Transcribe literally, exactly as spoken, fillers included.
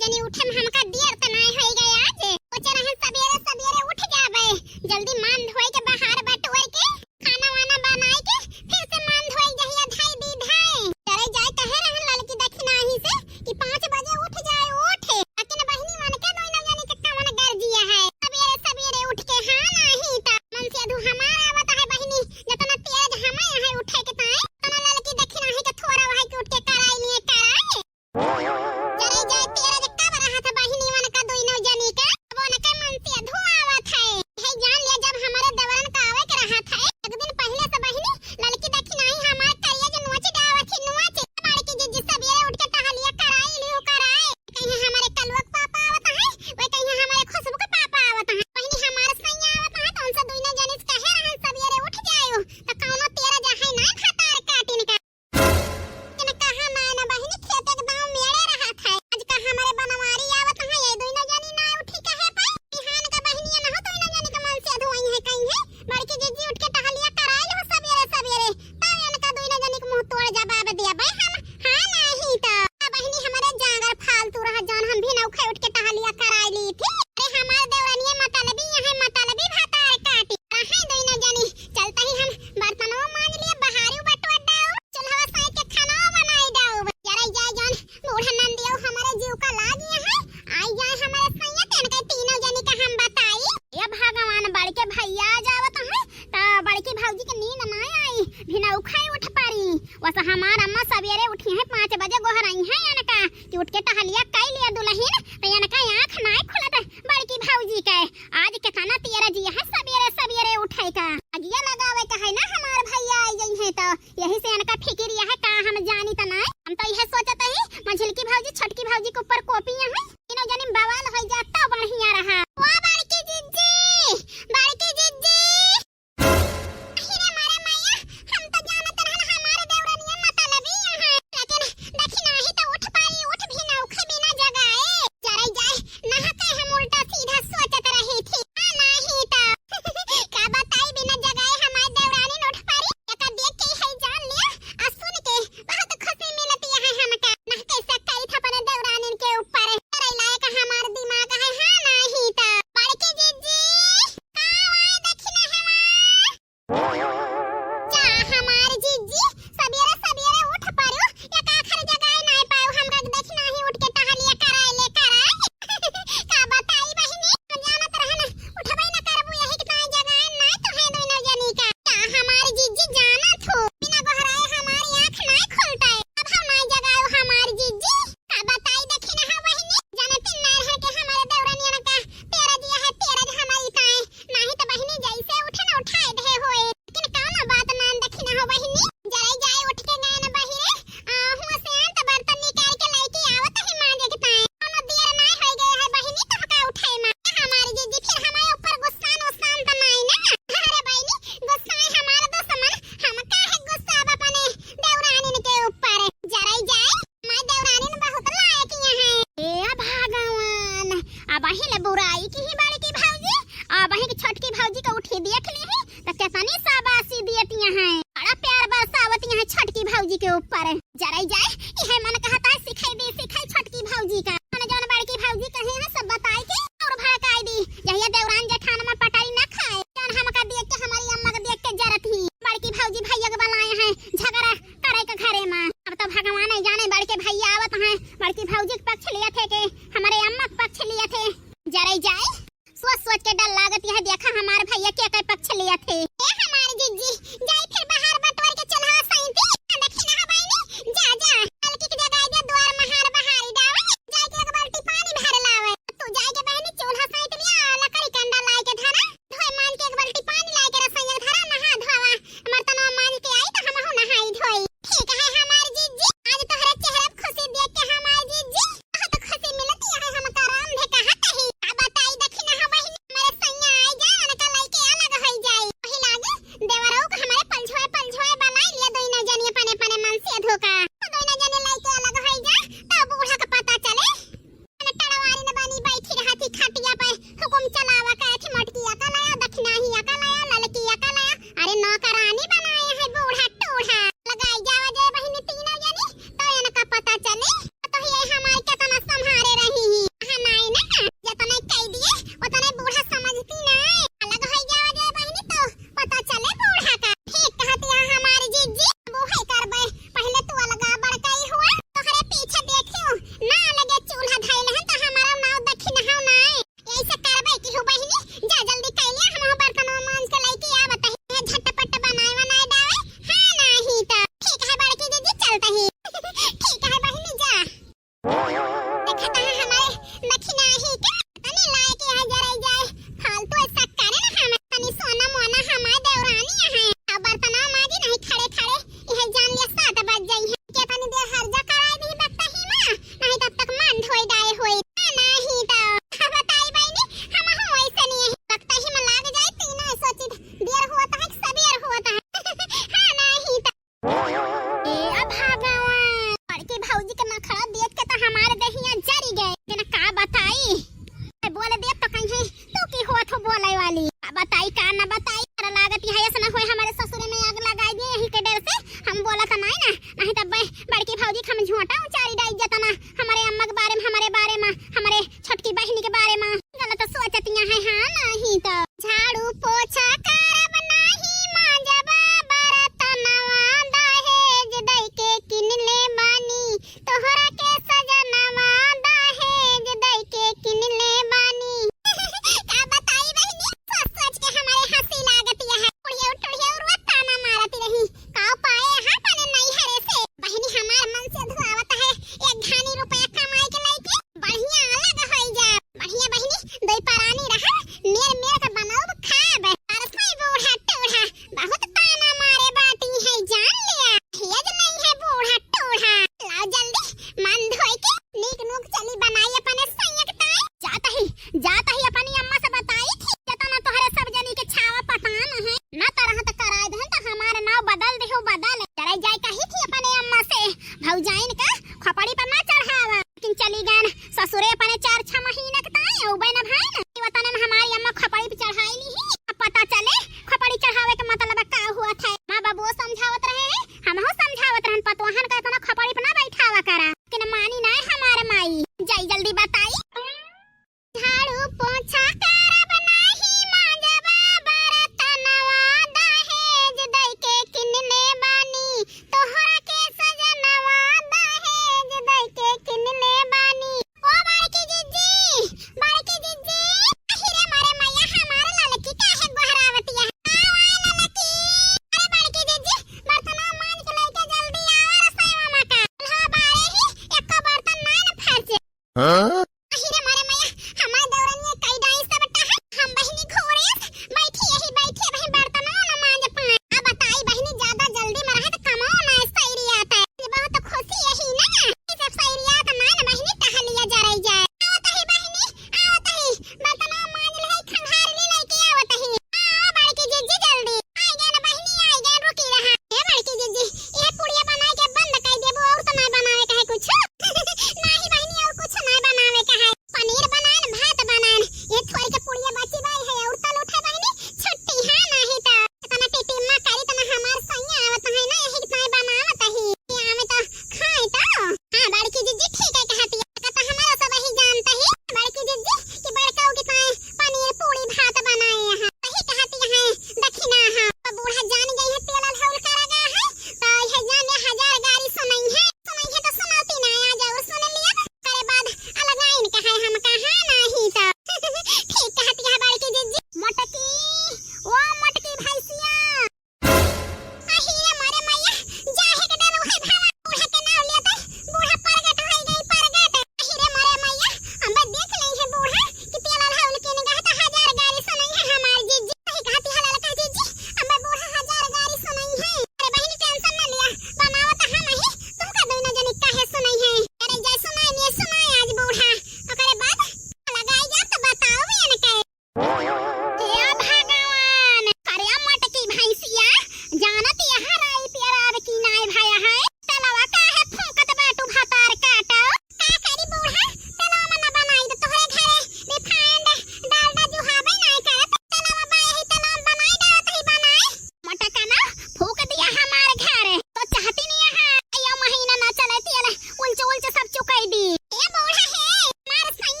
जनी उठे में हमका देर त नाय होई गया आज। सोचे रहन सबेरे सबेरे उठ जाबे, जल्दी मान धोई के बहार बटोर के खाना वाना बनाई के फिर से मान धोई जहिया धाई दी धाई। करे जाए कहे रहन ललकी दखिनाही से कि पाँच बजे उठ जाए उठे। लेकिन बहिनी मन के दोनों जनी के कवन गर्जिया है। सबेरे सबेरे उठ के हाँ नाही त मन से अधू हमार आवत है बहिनी, जतना तेज हमें यहाँ उठे के ताई, तना ललकी दखिनाही के थोरा वही के उठ के कराई लिए कराई। चले जाए तेरा जे कब रहा था बहिनी वन का दुइनो जनी के, अब उनके मन से धुआं आवत है। है जान लिया जब हमारे देवरन का आवे के रहा था, एक दिन पहले से बहिनी ललकी दखिनाही हमार करिया जे नोच डावत ही नोच। बड़की जिज्जी सबेरे उठ के टहलिया कराई लियो कराए। कहीं हमारे कलुआ के पापा आवत है, वह कहीं हमारे खुशबू के पापा आवत है। बहिनी हमारे सैया आवत है, तो उनसे दुइनो जनी से कहे रहन सबेरे उठ जायो, तो कौनो तेरा जहाई ना भतार काटिन का। इनका हमार ना बहिनी खेत एकदम मेड़े रहत है। आज का हमारे बनवारी आवत है, ये दुइनो जनी ना उठी कहे पाई। बिहान का बहिनिया ना हो, दुइनो जनी के मन से धोई है कहीं है। बड़की जिज्जी उठ के टहलिया कराइल हो सबेरे सबेरे, तब इनका दुइनो जनी के मुंह तोड़ जवाब दिया बे हम। हाँ नाही तो। आ बहिनी हमारे जागर फालतू रहा जान, हम भी नौखे उठ के टहलिया कराई ली थी। अरे हमार देवरनिया मतलबी यहाँ मतलबी भतार काटी। रहे दुइनो जनी, चलता ही हम बर्तनों मांज लिया, बहारी बटोर डाउ। चूल्हा साई के खाना बनाई डाउब। यार, या जान, बूढ़ा नंदियो हमारे जीव का लाज यहाँ है। आई जाए हमारे सैया, तेन के तीनों जनी का हम बताई। ए भगवान, बड़के भैया आ जावत हैं, त बड़की भौजी के नींद ना आई, भिनौखा उठ पारी। वस हमार अम्मा सबेरे उठी हैं, पाँच बजे गोहराई हैं इनका कि उठ के टहलिया कई लिया दुल्हन, त इनका आँख नाय खुलत बड़की भौजी के। आज केतना तेरा जिया है सबेरे सबेरे उठे का। अगिया लगावे का है ना, हमार भैया आई गई हैं तो। यही से इनका फिकिर यह है का हम जानी त नाय। हम तो यह सोचत ही मझिलकी भौजी छोटकी भौजी के ऊपर कॉपी है। तीनों जनी बवाल हो जात तो बढ़िया रहा। ओ बड़की जिज्जी, बड़की जिज्जी। अरे मारे मैया, हम तो जानत रहन हमारे देवरनिया मतलबी यहाँ, लेकिन देखी नाही तो उठ पाई, उठ भी ना उठे बिना जगाए। चले जाए, नहा के हम उल्टा सीधा सोचत रही थी। आ नाही तो का बताई, बिना जगाए हमार देवरानी न उठ पारी। एका देख के ही जान लिया, आ सुन के बहुत खुशी मिलती है हमका। ना कैसे कही था अपने देवरानी के ऊपर। अरे लायक हमार दिमाग है, हाँ नाही तो। बड़की जिज्जी, का आवाज दक्षिणा हवा? जा हमार जिज्जी, सबेरे सबेरे उठ पड़ो, एक आखर जगाए नाय पाओ, हमरा के देखी नाही उठ के टहलिया कराए ले कराए। का बताई बहिनी, हम जानत रहन, उठबे न करबू, यही के ताई जगाए नाय तो है दोनों जनी का। का हमार जिज्जी जानत हो, बिना गोहराए हमार आँख नाय खुलता है, अब हम नाय जगाओ हमार जिज्जी। का बताई देखी ना बहिनी, जानत नाय रहे के हमारे देवरानिया का तेरा जिया है, तेरा हमारी ताई, नाही तो बहिनी जैसे उठे ना उठाए दे होए। लेकिन कौनो बात ना देखी ना हो बहिनी, जरे जाए उठ के गए ना बहिरे, आ, हुआ से आन तो बर्तन निकाल के लेके आवत ही मांजे के ताई। कौनो देर ना हो गए है बहिनी, तो का उठाए माँ। हमारी जिज्जी फिर हमारे ऊपर गुस्सा नुस्सान तो नहीं ना। अरे बहिनी, गुस्सा है हमारा दुश्मन, हम काहे गुस्सा अब अपने देवरानिन के ऊपर। जरे जाए, मैं देवरानिन बहुत लायक यहाँ है। ए भगवान, अब अही ले बुराई की ही बड़की भौजी, अब अही के छोटकी भौजी के उठी देख ली ही, त केतनी शाबाशी देती हैं, बड़ा प्यार बरसावती हैं छोटकी भौजी के ऊपर। जराई जाए, इहे मन कहता है सिखाई दी, सिखाई छोटकी भौजी का। मन जौन बड़की भौजी कहे हैं सब बताई के और भड़काई दी। जहिया देवरान जेठान में पटाई ना खाए, जौन हमका देख के हमारी अम्मा के देख के जरत ही। बड़की भौजी भैया के बुलाए हैं झगड़ा करे के घरे में। अब तो भगवान ही जाने बड़के भैया आवत हैं, बड़की भौजी के पक्ष लिया थे के हमारे अम्मा के पक्ष लिया थे। जराई जाए, सोच सोच के डर लागत यह, देखा हमार भैया के के पक्ष लिया थे। ए हमार जिज्जी, जाई फिर बाहर बटोर के चूल्हा सैंती। देखी ना बहिनी, जा जा, अलकी के जगाई दे, द्वार महार बहारी डावा, जाई हाँ?